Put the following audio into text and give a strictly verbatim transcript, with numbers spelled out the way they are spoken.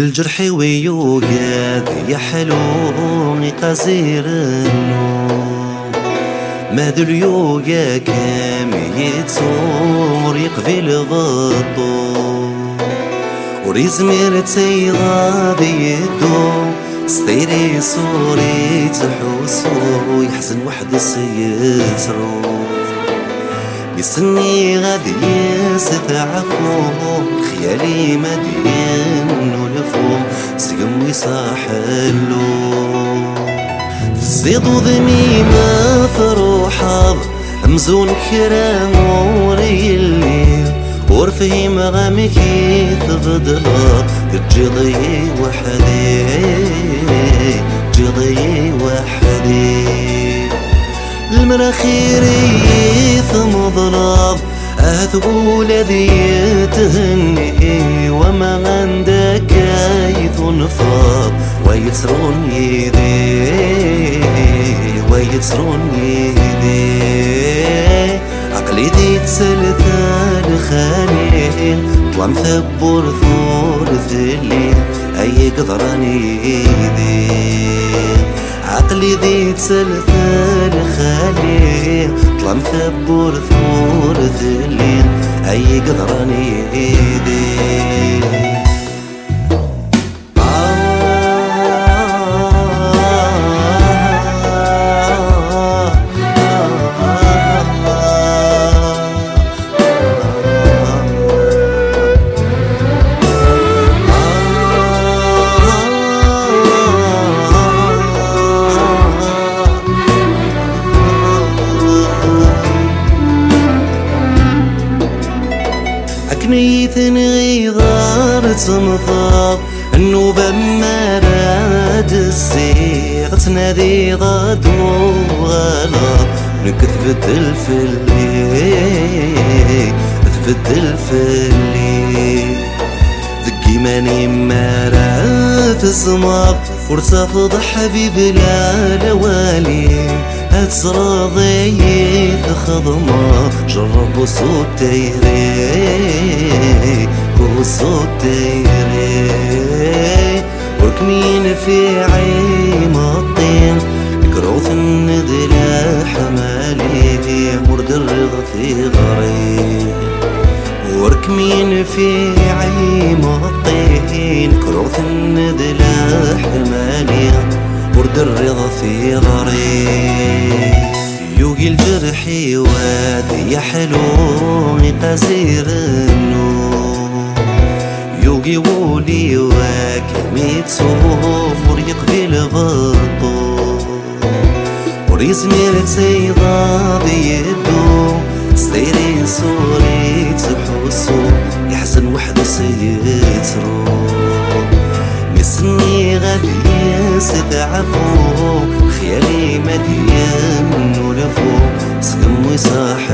Lǧerḥ-iw yugad yeḥlu iqaziren-nu, ma d lyuga kem yettu ur yeqbil beṭṭu. Ur yezmir ad tayɣa ad yeddu s tayri-s ur yettḥussu, yeḥzen weḥd-s yettru. Mi s-nniɣ ad yesteɛfu, xyal-im ad yennulfu, seg-m wis aḥellu. Tezziḍ udem-im ad truḥeḍ, amzun kra ur yelli. Ur fhimeɣ amek i tbeddleḍ, teǧǧiḍ-iyi weḥd-i, teǧǧiḍ-iyi weḥd-i. Lemmer axir i yi-tmeḍleḍ, ahat ula d yethenni, wama anda akka i tunfeḍ, wa yettrun yid-i, wa yettrun yid-i. Aql-i di tselta n xali, ṭṭlam tawwurt ur telli, ay yeḍran yid-i. Aql-i di tselta n xali, ṭṭlam tawwurt ur telli, ay yeḍran yid-i. Akken i yi-tenɣiḍ ar temmteḍ, nnuba mi ara d-zziɣ, ttnadiɣ ad d-uɣaleɣ, nekk tbeddel fell-i, tbeddel fell-i. Deg iman-im ara tezmeḍ, ur tafeḍ ḥbib la lawali. Ad teẓreḍ ayi txedmeḍ, jerreb usu tayri, usu tayri. Ur kem-yenfiɛ imeṭṭi, nekk ur ɣ-tenna d leḥmali, ur d-rriɣ tiɣri. Ur kem-yenfiɛ imeṭṭi, nekk ur ɣ-tenna d leḥmali, ur d-rriɣ tiɣri. Yugi lǧerḥ-iw ad yeḥlu iqaziren-nu, yugi wul-iw ad kem-ittu ur yeqbil beṭṭu. Ur yezmir ad tayɣa ad yeddu s tayri-s ur yettḥussu, yeḥzen weḥd-s yettru. Mi s-nniɣ ad yesteɛfu, xyal-im ad yennulfu, seg-m wis aḥ